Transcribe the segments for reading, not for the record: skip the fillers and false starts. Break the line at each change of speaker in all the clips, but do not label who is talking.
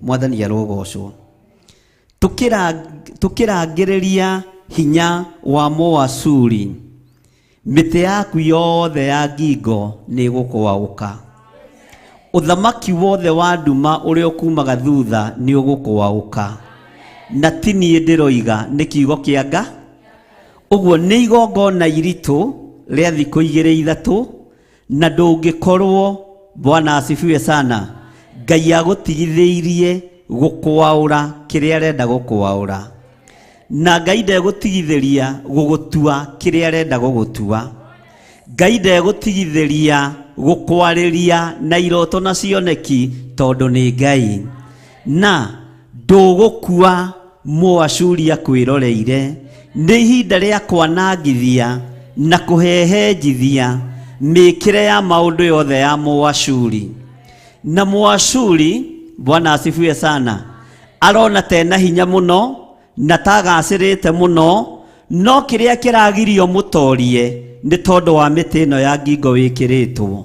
Mwathani arogocwo. Tũkĩrangĩrĩria hinya wa Mũashuri, mĩtĩ yaku yothe ya ngingo nĩ ĩgũkwaũka. Ũthamaki wothe wa nduma ũrĩa ũkumaga thutha nĩ ũgũkwaũka. Na ti niĩ ndĩroiga, nĩ kiugo kĩa Nga. Ũguo nĩ igongona iritũ rĩa thikũ igĩrĩ ithatũ, na ndũngĩkorwo, Bwana asifiwe sana, Ngai agũtigithĩirie gũkwaũra kĩrĩa arenda gũkwaũra. Na Ngai ndegũtigithĩria gũgũtua kĩrĩa arenda gũgũtua. Ngai ndegũtigithĩria gũkwarĩria na iroto na cioneki tondũ nĩ Ngai. Na ndũgũkua Mũashuri akwĩroreire. Nĩ ihinda rĩa kwanangithia na kũhehenjithia mĩĩkĩre ya maũndũ yothe ya Mũashuri. Na Mũashuri, Bwana asifiwe sana, arona tena hinya mũno na tagacĩrĩte mũno, no kĩrĩa kĩragirio mũtorie nĩ tondũ wa mĩtĩ ĩno ya ngingo wĩkĩrĩtwo.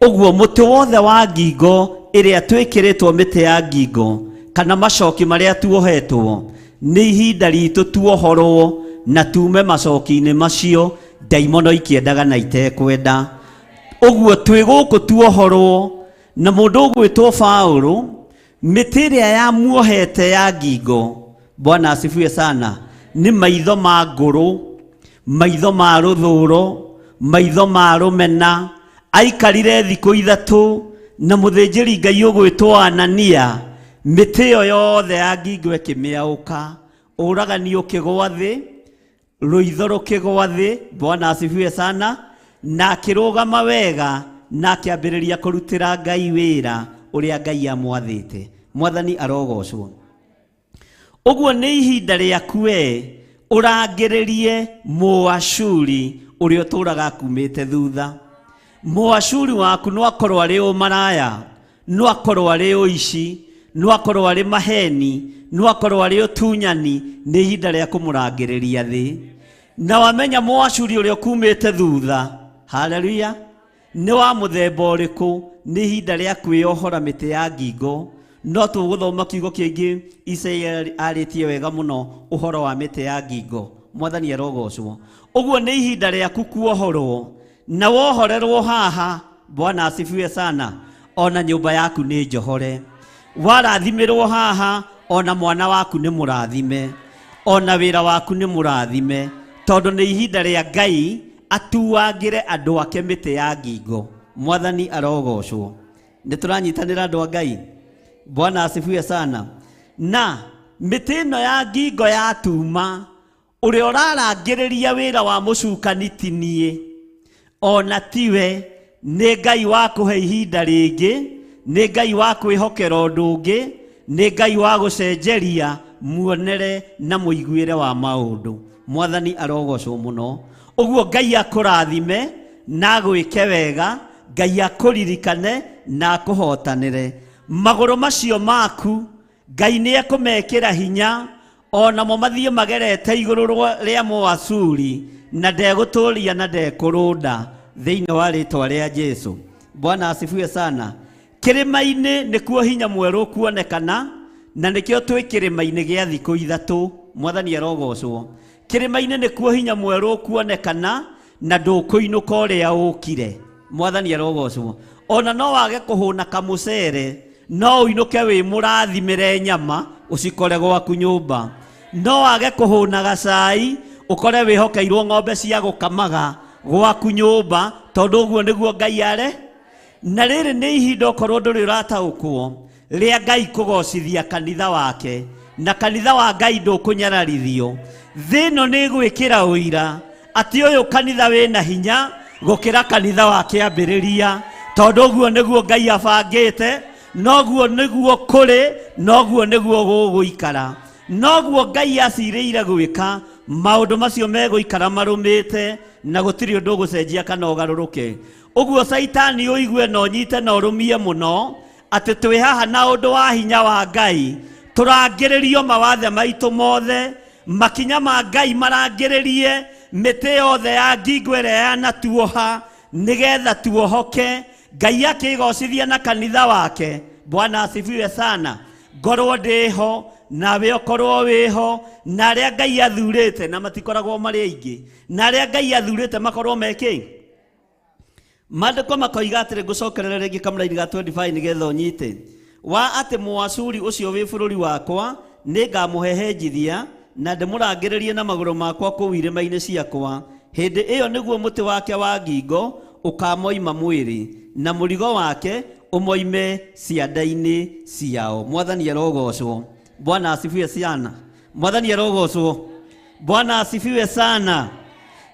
Ũguo mũtĩ wothe wa ngingo ĩrĩa twĩkĩrĩtwo mĩtĩ ya ngingo kana macoki marĩa tuohetwo, nĩ ihinda ritũ tuohorwo na tume macoki-inĩ macio ndaimono ikĩendaga na itekwenda. Ũguo twĩ gũkũ tuohorwo na mũndũ ũgwĩtwo Paũlũ, mĩtĩ ĩrĩa yamuohete ya ngingo, Bwana asifiwe sana, nĩ maitho ma ngũrũ, maitho ma rũthũro, maitho ma rũmena. Aikarire thikũ ithatũ na mũthĩnjĩri Ngai ũgwĩtwo Anania, mĩtĩ ĩyo yothe ya ngingo ĩkĩmĩaũka, ũragani ũkĩgwa thĩ, rũitho rũkĩgwa thĩ, Bwana asifiwe sana, na akĩrũgama wega na akĩambĩrĩria kũrutĩra Ngai wĩra ũrĩa Ngai amwathĩte. Mwathani arogocwo. Ũguo nĩ ihinda rĩaku we ũrangĩrĩrie Mũashuri ũrĩa ũtũũraga akumĩte thutha. Mũashuri waku no akorwo arĩ ũmaraya, no akorwo arĩ ũici, no akorwo arĩ maheni, no akorwo arĩ ũtunyani, nĩ ihinda rĩa kũmũrangĩrĩria thĩ. Na wamenya Mũashuri ũrĩa ũkumĩte thutha, haleluya, nĩ wa mũthemba ũrĩkũ, nĩ ihinda rĩa kwĩyohora mĩtĩ ya ngingo. No tũgũthoma kiugo kĩngĩ Isaia arĩtie wega mũno ũhoro wa mĩtĩ ya ngingo. Mwathani arogocwo. Ũguo nĩ ihinda rĩaku kuohorwo, na wohorerwo haha, Bwana asifiwe sana, ona nyũmba yaku nĩ njohore. Warathimĩrwo haha, ona mwana waku nĩ mũrathime, ona wĩra waku nĩ mũrathime, tondũ nĩ ihinda rĩa Ngai atuangĩre andũ ake mĩtĩ ya ngingo. Mwathani arogocwo. Nĩ tũranyitanĩra andũ a Ngai? Bwana asifiwe sana. Na mĩtĩ ĩno ya ngingo yatuma, ũrĩa ũrarangĩrĩria wĩra wa mũcukani ti niĩ, ona tiwe, nĩ Ngai wa kũhe ihinda rĩngĩ, nĩ Ngai wa kwĩhokera ũndũ ũngĩ, nĩ Ngai wa gũcenjeria muonere na mũiguĩre wa maũndũ. Mwathani arogocwo mũno. Ũguo Ngai akũrathime na agwĩke wega, Ngai akũririkane na akũhotanĩre. Magũrũ macio maku Ngai nĩ ekũmekĩra hinya, o namo mathiĩ magerete igũrũ rĩa Mũasuri, na ndegũtũria na ndekũrũnda thĩinĩ wa rĩtwa rĩa Jesu. Bwana asifiwe sana. Kĩrĩma-inĩ nĩkuo hinya mwerũ ũkuonekana, na nĩkĩo twĩ kĩrĩma-inĩ gĩa thikũ ithatũ. Mwathani arogocwo. Kĩrĩma-inĩ nĩkuo hinya mwerũ ũkuonekana, na ndũkũinũka ũrĩa ũkire. Mwathani arogocwo. Ona no wage kũhũna kamũcere, no ũinũke wĩ mũrathimĩre nyama ũcikore gwaku nyũmba. No wage kũhũna gacai, ũkore wĩhokeirwo ng'ombe cia gũkamaga gwaku nyũmba, tondũ ũguo nĩguo Ngai are. Na rĩrĩ nĩ ihinda okorwo ndũrĩ ũrataũkwo rĩa Ngai kũgocithia kanitha wake, na kanitha wa Ngai ndũkũnyararithio. Thĩ ĩno nĩ ĩgwĩkĩra ũira atĩ ũyũ kanitha wĩna hinya gũkĩra kanitha wa kĩambĩrĩria, tondũ ũguo nĩguo Ngai abangĩte, noguo nĩguo kũrĩ, noguo nĩguo gũgũikara, noguo Ngai acirĩire gwĩka. Maũndũ macio megũikara marũmĩte na gũtirĩ ũndũ ũgũcenjia kana ũgarũrũke. Ũguo Caitani ũigue na ũnyite na ũrũmie mũno atĩ twĩ haha na ũndũ wa hinya wa Ngai, tũrangĩrĩrio mawathe maitũ mothe, makinya ma Ngai marangĩrĩrie mĩtĩ yothe ya ngingo ĩrĩa yanatuoha, nĩgetha tuohoke. Ngai akĩgocithia na kanitha wake. Bwana asifiwe sana. Ngorwo ndĩho nawe ũkorwo wĩho, na arĩa Ngai athurĩte, na matikoragwo marĩ aingĩ, na arĩa Ngai athurĩte makorwo mekĩ. Maandĩko makoiga atĩrĩ, ngũcokerera rĩngĩ kamũraini ga 25 nĩgetha ũnyite wa atĩ Mũashuri ũcio wĩ bũrũri wakwa nĩngamũhehenjithia na ndĩmũrangĩrĩrie na magũrũ makwa kũu irĩma-inĩ ciakwa. Hĩndĩ ĩyo nĩguo mũtĩ wake wa ngingo ũkamoima mwĩrĩ, na mũrigo wake ũmoime cianda-inĩ ciao. Mwathani arogocwo. Bwana asifiwe sana. Mwathani arogocwo. Bwana asifiwe sana.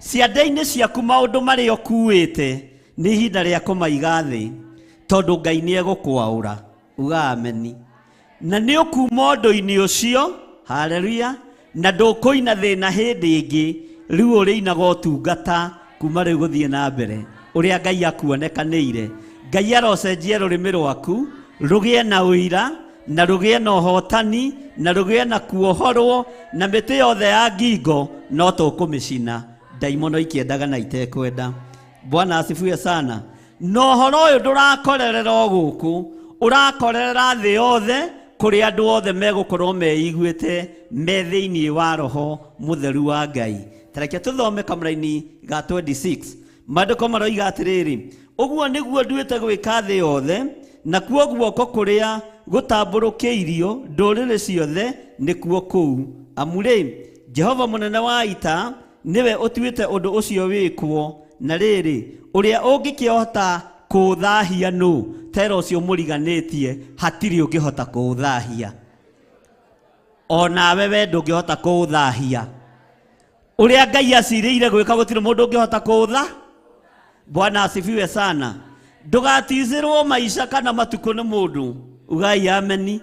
Ciande-inĩ ciaku maũndũ marĩa ũkuĩte nĩ ihinda rĩa kũmaiga thĩ, tondũ Ngai nĩ egũkwaũra. Uga ameni. Na nĩ ũkuma ũndũ-inĩ ũcio, haleluya, na ndũkũina thĩna hĩndĩ ĩngĩ, rĩu ũrĩinaga ũtungata kuma rĩu gũthiĩ na mbere, ũrĩa Ngai akuonekanĩire. Ngai arocenjia rũrĩmĩ rwaku rũgĩe na ũira, na rũgĩe na ũhotani, na rũgĩe na kuohorwo, na mĩtĩ yothe ya ngingo no tũkũmĩcina, ndaimono ikĩendaga na itekwenda. Bwana asifiwe sana. Na ũhoro ũyũ ndũrakorerera o gũkũ, ũrakorerera thĩ yothe, kũrĩa andũ othe megũkorwo meiguĩte me thĩinĩ wa Roho Mũtheru wa Ngai. Tareke tũthome kamũraini ga 26. Maandĩko maroiga atĩrĩrĩ, ũguo nĩguo nduĩte gwĩka thĩ yothe, nakuo guoko kũrĩa gũtambũrũkĩirio ndũrĩrĩ ciothe nĩkuo kũu. Amu rĩ, Jehova mũnene wa ita nĩwe ũtuĩte ũndũ ũcio wĩkwo, na rĩrĩ, ũrĩa ũngĩkĩhota kũũthahia nũ? Tera ũcio mũriganĩtie, hatirĩ ũngĩhota kũũthahia. O nawe we ndũngĩhota kũũthahia. Ũrĩa Ngai acirĩire gwĩka gũtirĩ mũndũ ũngĩhota kũũtha. Bwana asifiwe sana. Ndũgaticĩrwo maica kana matukũ nĩ mũndũ. Ugai ameni.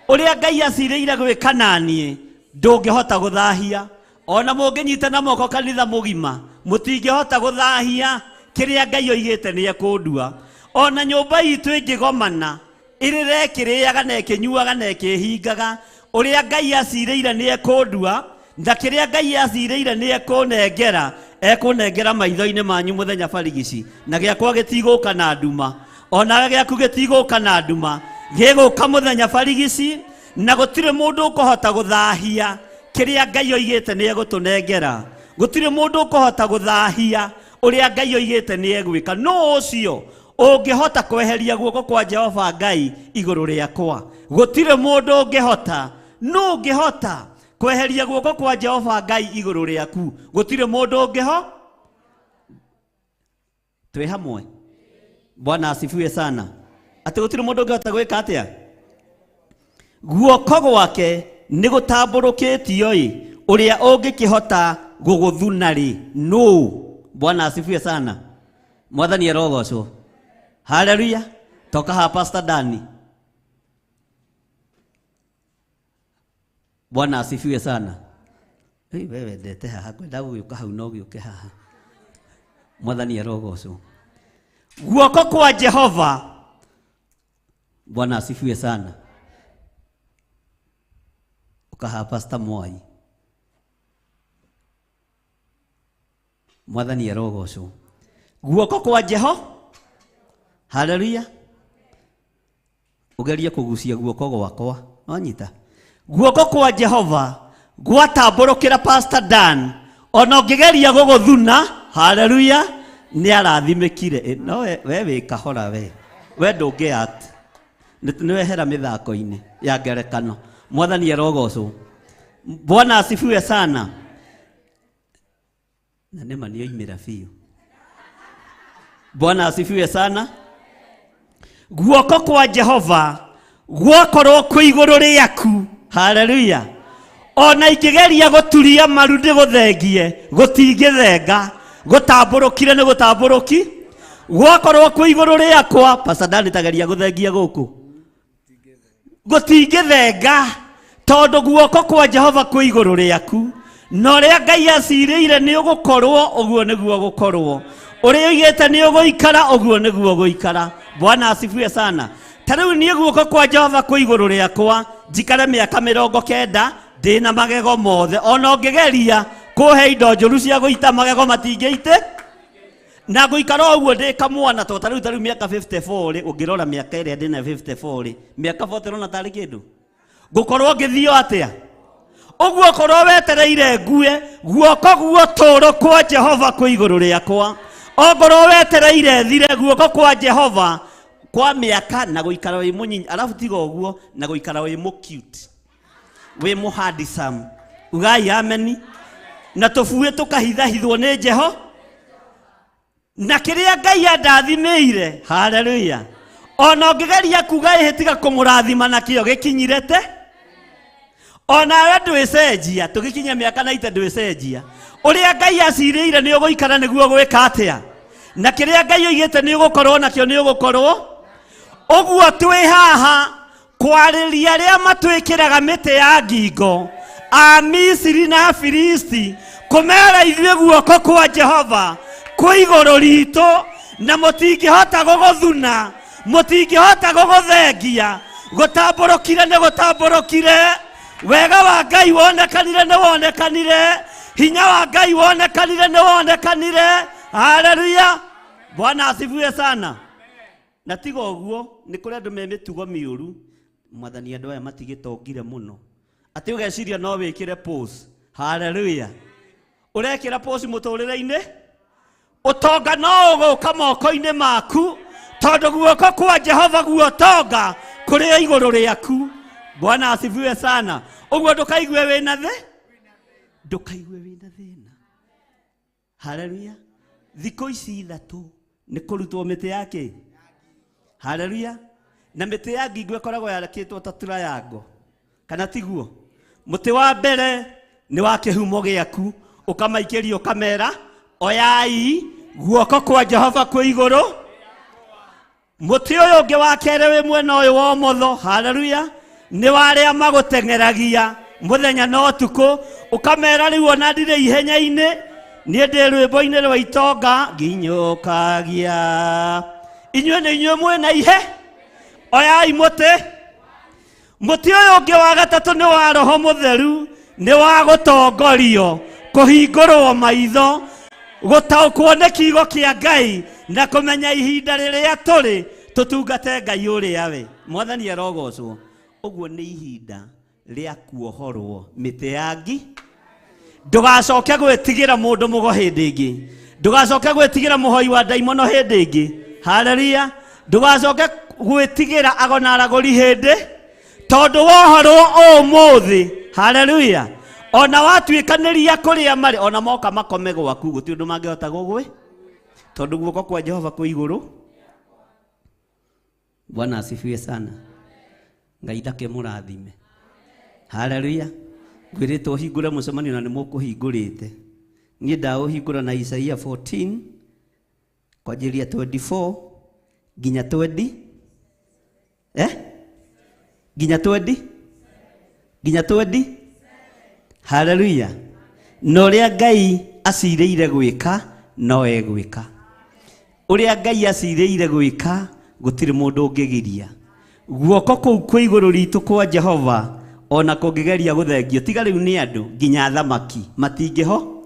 Ũrĩa Ngai acirĩire gwĩka naniĩ ndũngĩhota gũthahia. Ona mũngĩnyitana moko kanitha mũgima mũtingĩhota gũthahia kĩrĩa Ngai oigĩte nĩ ekũndua. Ona nyũmba itũ ĩngĩgomana ĩrĩre ĩkĩrĩaga na ĩkĩnyuaga na ĩkĩhingaga, ũrĩa Ngai acirĩire nĩ ekũndua, na kĩrĩa Ngai acirĩire nĩ ekũnengera, ekũnengera maitho-inĩ manyu mũthenya barigici, na gĩakwa gĩtigũka na nduma, onawe gĩaku gĩtigũka na nduma, gĩgũka mũthenya barigici, na gũtirĩ mũndũ ũkũhota gũthahia kĩrĩa Ngai oigĩte nĩ egũtũnengera. Gũtirĩ mũndũ ũkũhota gũthahia ũrĩa Ngai oigĩte nĩ egwĩka. Nũ ũcio ũngĩhota kweheria guoko kwa Jehova Ngai igũrũ rĩakwa? Gũtirĩ mũndũ ũngĩhota. Nũ ũngĩhota kweheria guoko kwa Jehova Ngai igũrũ rĩaku? Gũtirĩ mũndũ ũngĩho. Twĩ hamwe. Bwana asifiwe sana. Atĩ gũtirĩ mũndũ ũngĩhota gwĩka atĩa? Guoko gwake nĩ gũtambũrũkĩtio ĩ, ũrĩa ũngĩkĩhota gũgũthuna rĩ nũ? Bwana asifiwe sana. Mwathani arogocwo. Haleluya. Toka haha Pastor Dani. Bwana asifiwe sana. Hey, wewe wendete haha, ngwenda gũgĩũka hau no gĩũke haha. Mwathani arogocwo. Guoko kwa Jehova. Bwana asifiwe sana. Ũkaha Pastor Mwai. Mwathani arogocwo. Guoko kwa Jeho. Haleluya. Ugerie kugucia guoko gwakwa. Wanyita. Guoko kwa Jehova gwatambũrũkĩra Pastor Dan, ona ũngĩgeria gũgũthuna, haleluya, nĩ arathimĩkire. No we wĩ kahora we. We ndũngĩ act. Nĩ wehera mĩthako-inĩ ya ngerekano. Mwathani arogocwo. Bwana asifiwe sana. Na nĩma nĩ oimĩra biũ. Bwana asifiwe sana. Guoko kwa Jehova gwakorwo kwĩ igũrũ rĩaku, haleluya, ona ingĩgeria gũturia maru ndĩgũthengie, gũtingĩthenga. Gũtambũrũkire nĩ gũtambũrũki. Gwakorwo kwĩ igũrũ rĩakwa, Pastor Dani tageria gũthengia gũkũ, gũtingĩthenga, tondũ guoko kwa Jehova kwĩ igũrũ rĩaku, na ũrĩa Ngai acirĩire nĩ ũgũkorwo ũguo nĩguo gũkorwo, ũrĩa oigĩte nĩ ũgũikara ũguo nĩguo gũikara. Bwana asifiwe sana. Ta rĩu niĩ guoko kwa Jehova kwĩ igũrũ rĩakwa, njikare mĩaka 90 ndĩna magego mothe, ona ũngĩgeria kũhe indo njũru cia gũita magego matingĩite, na ngũikara o ũguo ndĩ kamwana. To ta rĩu mĩaka 54 rĩ, ũngĩrora mĩaka ĩrĩa ndĩna 54 rĩ, mĩaka 40 ũrona tarĩ kĩndũ. Ngũkorwo ngĩthio atĩa? Ũguo korwo wetereire ngue, guoko guotũrũ kwa Jehova kwĩ igũrũ rĩakwa. Ongorwo wetereire thire, guoko kwa Jehova kwa mĩaka na gũikara wĩ mũnyinyi, alafu tiga ũguo na gũikara wĩ mũ cute, wĩ mũ handsome. Ugai ameni. Na tũbuĩ tũkahithahithwo nĩ Jeho na kĩrĩa Ngai andathimĩire. Haleluya. Ona ũngĩgeria kuga ĩhĩ tiga kũmũrathima nakĩo gĩkinyire te onawe ndwĩcenjia. Tũgĩkinyia mĩaka na ite ndwĩcenjia. Ũrĩa Ngai acirĩire nĩ ũgũikara nĩguo gwĩka atĩa, na kĩrĩa Ngai oigĩte nĩ ũgũkorwo nakĩo nĩ ũgũkorwo ũguo. Twĩ haha kwarĩria arĩa matwĩkĩraga mĩtĩ ya ngingo a Misiri na Afilisti, kũmera ithuĩ guoko kwa Jehova kwĩ igũrũ ritũ, na mũtingĩhota gũgũthuna, mũtingĩhota gũgũthengia. Gũtambũrũkire nĩ gũtambũrũkire, wega wa Ngai wonekanire nĩ wonekanire, hinya wa Ngai wonekanire nĩ wonekanire. Haleluya, Bwana asifiwe sana. Na tiga ũguo nĩ kũrĩ andũ me mĩtugo mĩũru. Mwathani, andũ aya matigĩtongire mũno atĩ ũgeciria no wĩkĩre pose. Haleluya. Ũrekĩra pose mũtũrĩre-inĩ, ũtonga no ũgũka moko-inĩ maku, tondũ guoko kwa Jehova guotonga kũrĩ o igũrũ rĩaku. Bwana asifiwe sana. Ũguo ndũkaigue wĩna thĩ, ndũkaigue wĩna thĩna. Haleluya. Thikũ ici ithatũ nĩ kũrutwo mĩtĩ yake. Haleluya. Na mĩtĩ ya ngingo ĩkoragwo yarakĩtwo ta triangle, kana tiguo? Mũtĩ wa mbere nĩ wa kĩhumo gĩaku, ũkamaikĩria ũkamera oyai, guoko kwa Jehova kwĩ igũrũ. Mũtĩ ũyũ ũngĩ wa kerĩ wĩ mwena ũyũ wa ũmotho, haleluya, nĩ wa arĩa magũteng'eragia mũthenya na ũtukũ, ũkamera rĩu ona ndirĩ ihenya-inĩ, niĩ ndĩ rwĩmbo-inĩ rwa itonga nginyũkagia. Inyuĩ nĩ inyuĩ mwĩna ihe, oyai mũtĩ. Mũtĩ ũyũ ũngĩ wa gatatũ nĩ wa Roho Mũtheru, nĩ wa gũtongorio, kũhingũrwo maitho, gũtaũkwo nĩ kiugo kĩa Ngai na kũmenya ihinda rĩrĩa tũrĩ tũtungate Ngai ũrĩa we. Mwathani arogocwo. Ũguo nĩ ihinda rĩa kuohorwo mĩtĩ ya ngi. Ndũgacoke gwĩtigĩra mũndũ mũgo hĩndĩ ĩngĩ, ndũgacoke gwĩtigĩra mũhoi wa ndaimono hĩndĩ ĩngĩ. Haleluya. Ndũgacoke gwĩtigĩra ago na aragũri hĩndĩ, tondũ wohorwo ũmũthĩ. Haleluya. Ona watuĩkanĩria kũrĩa marĩ, ona moka makome gwaku, gũtirĩ ũndũ mangĩhota gũgwĩ, tondũ guoko kwa Jehova kwĩ igũrũ. Bwana asifiwe sana. Ngai ndakĩmũrathime. Haleluya. Ngwĩrĩtwo ũhingũre mũcemanio na nĩ mũkũhingũrĩte. Niĩ ndaũhingũra na Isaia 14 kwanjĩrĩria 24 nginya 20, eh? Nginya 20, nginya 20. Haleluya. Na ũrĩa Ngai acirĩire gwĩka no egwĩka. Ũrĩa Ngai acirĩire gwĩka gũtirĩ mũndũ ũngĩgiria. Guoko kũu kwĩ igũrũ ritũ kwa Jehova ona kũngĩgeria gũthengio, tiga rĩu nĩ andũ, nginya athamaki matingĩho.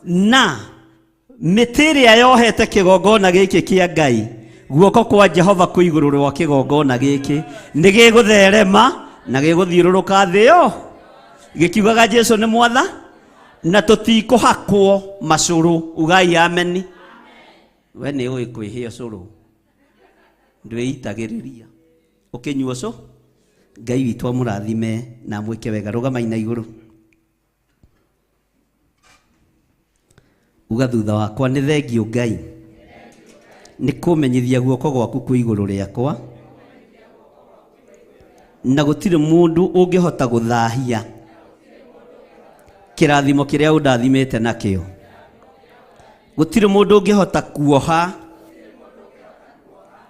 Na mĩtĩ ĩrĩa yohete kĩgongona gĩkĩ kĩa Ngai, guoko kwa Jehova kwĩ igũrũ rwa kĩgongona gĩkĩ, nĩ gĩgũtherema na gĩgũthiũrũrũka thĩ yo gĩkiugaga Jesu nĩ mwatha, na tũtikũhakwo macũrũ. Ugai ameni. We nĩ ũĩ kwĩhĩa cũrũ, ndwĩitagĩrĩria ũkĩnyua cũ. Ngai witũ amũrathime na amwĩke wega. Rũgamai na igũrũ, uga thutha wakwa, nĩ thengiũ Ngai nĩ kũmenyithia guoko gwaku kwĩ igũrũ rĩakwa, na gũtirĩ mũndũ ũngĩhota gũthahia kĩrathimo kĩrĩa ũndathimĩte nakĩo. Gũtirĩ mũndũ ũngĩhota kuoha,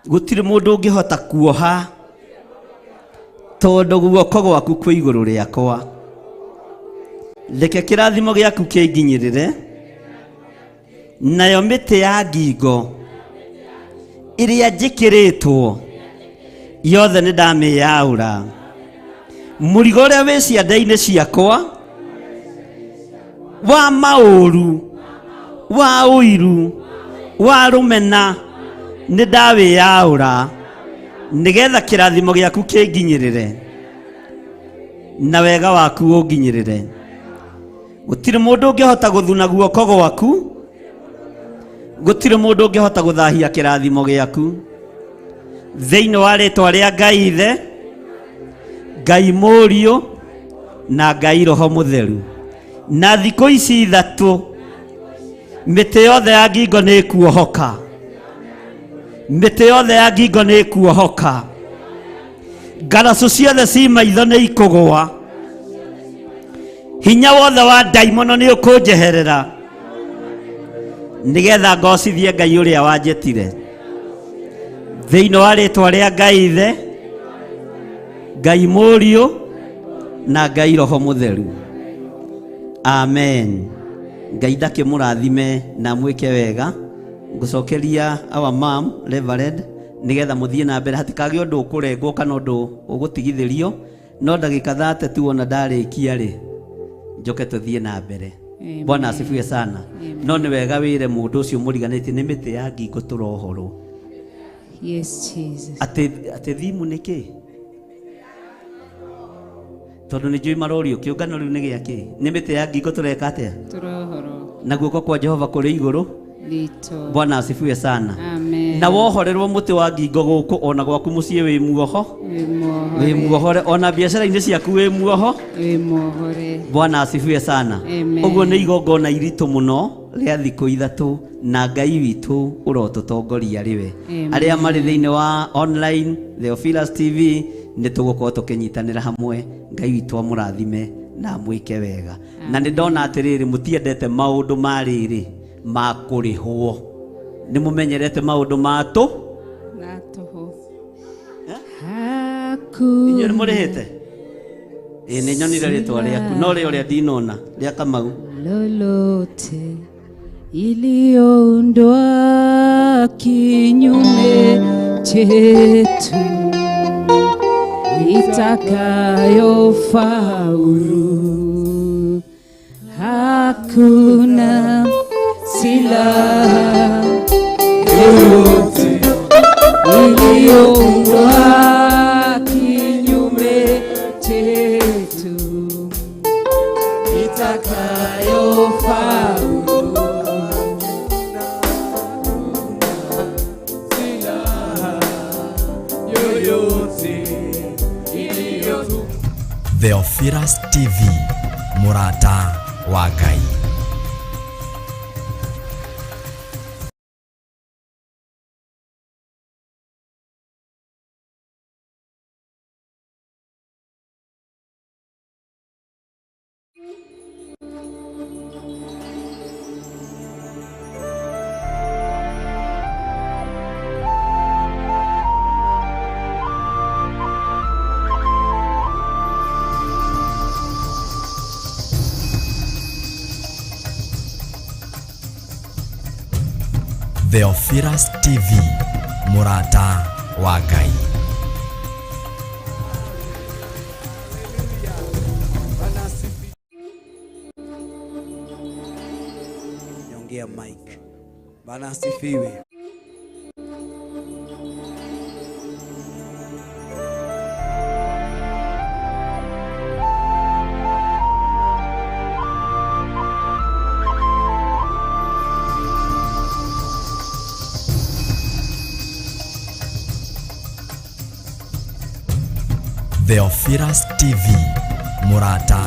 gũtirĩ mũndũ ũngĩhota kuoha, tondũ guoko gwaku kwĩ igũrũ rĩakwa. Reke kĩrathimo gĩaku kĩnginyĩrĩre, nayo mĩtĩ ya ngingo ĩrĩa njĩkĩrĩtwo yothe nĩ ndamĩyaũra. Mũrigo ũrĩa wĩ ciande-inĩ ciakwa wa maũru, wa ũiru, wa rũmena, nĩ ndawĩyaũra nĩgetha kĩrathimo gĩaku kĩnginyĩrĩre. Na wega waku ũnginyĩrĩre. Gũtirĩ mũndũ ũngĩhota gũthuna guoko gwaku, gũtirĩ mũndũ ũngĩhota gũthahia kĩrathimo gĩaku. Thĩinĩ wa rĩtwa rĩa Ngai Ithe, Ngai Mũriũ na Ngai Roho Mũtheru. Na thikũ ici ithatũ mĩtĩ yothe ya ngingo nĩ ĩkuohoka, mĩtĩ yothe ya ngingo nĩ ĩkuohoka, ngaracũ ciothe ci maitho nĩ ikũgũa, hinya wothe wa ndaimono nĩ ũkũnjeherera, nĩgetha ngocithie Ngai ũrĩa wanjĩtire. Thĩinĩ wa rĩtwa rĩa Ngai Ithe, Ngai Mũriũ na Ngai Roho Mũtheru, amen. Ngai ndakĩmũrathime na mwĩke wega. Ngũcokeria our mom Reverend nĩgetha mũthiĩ na mbere, hatikagĩe ũndũ ũkũrengwo kana ũndũ ũgũtigithĩrio, no ndagĩka 30 tu ona ndarĩkia rĩ, njoke tũthiĩ na mbere.
Amen.
Bwana asifiwe sana.
Amen.
No nĩ wega wĩre mũndũ ũcio mũriganĩtie nĩ mĩtĩ ya ngingo tũrohorwo.
Yes, Jesus.
Atĩ atĩ thimu nĩ kĩ? Tondũ nĩ njũĩ marorio kĩũngano rĩu nĩ gĩa kĩ? Nĩ mĩtĩ ya ngingo tũreka atĩa?
Tũrohorwo.
Na guoko kwa Jehova kũrĩ igũrũ.
Ritũ.
Bwana asifiwe sana.
Amen.
Na wohorerwo mũtĩ wa ngingo gũkũ ona gwaku mũciĩ wĩ muoho,
Wĩ muohore.
wĩ muohore, ona biacara-inĩ ciaku wĩ muoho.
Wĩ muohore.
Bwana asifiwe sana.
Amen.
Ũguo nĩ igongona iritũ mũno rĩa thikũ ithatũ, na Ngai witũ ũrotũtongoria rĩwe.
Amen.
Arĩa marĩ thĩinĩ wa online Theophilus TV nĩ tũgũkorwo tũkĩnyitanĩra hamwe. Ngai witũ amũrathime na amwĩke wega. Na nĩ ndona atĩrĩrĩ, mũtiendete maũndũ ma rĩrĩ ma kũrĩhwo, nĩ mũmenyerete maũndũ ma tũ
Na tũhũ.
Eh?
Haku.
Inyuĩ nĩ mũrĩhĩte? Ĩĩ, nĩ nyonire rĩtwa rĩaku, no rĩo rĩa ndinona rĩa Kamau.
Lolote iliyoundwa kinyume chetu itakayofaulu, hakuna silaha yoyote iliyoundwa kinyume chetu itakayofaulu.
Theophilus TV, Murata wa Ngai. Theophilus TV, Murata wa Ngai.
Nyongea mic. Bwana asifiwe.
Theophilus TV, Murata